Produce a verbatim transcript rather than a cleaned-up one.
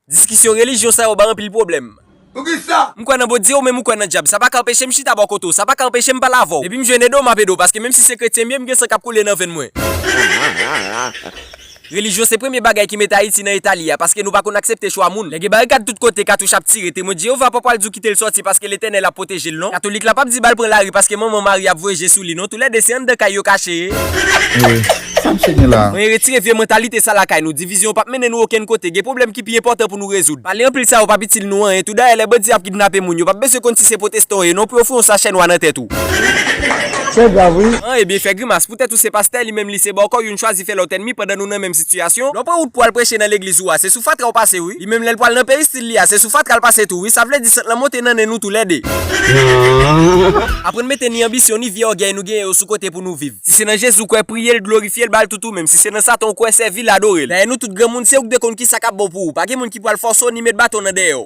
Diskisyon relijyon sa yo bay anpil pwoblèm. Poukisa? M kwè nan Bondye, ou menm ou kwè nan dyab. Sa pa ka anpeche m chita bò kote w. Sa pa ka anpeche m pale avè w. Depi m jwenn ede w, m ap ede w. Paske menm si se kretyen m ye, m gen san k ap koule nan venn mwen. Relijyon se premye bagay ki mete Ayiti nan eta li a, paske nou pa konn aksepte chwa moun. Lè gen barikad tout kote, katouch ap tire, Temwen Jewova pa pral di w kite l sòti paske Letènèl ap pwoteje l non. Katolik la p ap di ba l pran lari paske manman Mari ap voye je sou li non. Toulède se anndan kay yo kache ye. Wi. Sa misye gen la? Mwen retire vye mantalite sa lakay nou. Divizyon p ap mennen nou okenn kote. Gen pwoblèm ki pi enpòtan pou nou rezoud. Pale anpil sa yo p ap itil nou anyen tou. Dayè lè bandi ap kidnape moun, yo p ap bezwen konn si se pwotestan w ye non pou yo foure yon sachè nwa nan tèt ou. Se grav wi. An ebyen fè grimas, poutèt ou se pastè, li menm li se bòkò, youn chwazi fè lòt ènmi pandan nou nan menm sitiyasyon. Lè w pran wout pou w al preche nan legliz ou a, se sou fatra w pase wi. Li menm lè l pwal nan peristil li a, se sou fatra l pase tou wi. Sa vle di sant lan monte nan nen nou toulède. Aprann mete ni anbisyon ni vye ògèy nou genyen yo sou kote pou nou viv. Si se nan Jezi w kwè, priye l, glorifye l, ba l tout ou menm. Si se nan Satan w kwè, sèvi l, adore l. Dayè nou tout granmoun, se ou k dwe konn kisa k ap bon pou ou. Pa gen moun ki pwal fòse w ni met baton nan dèyè w.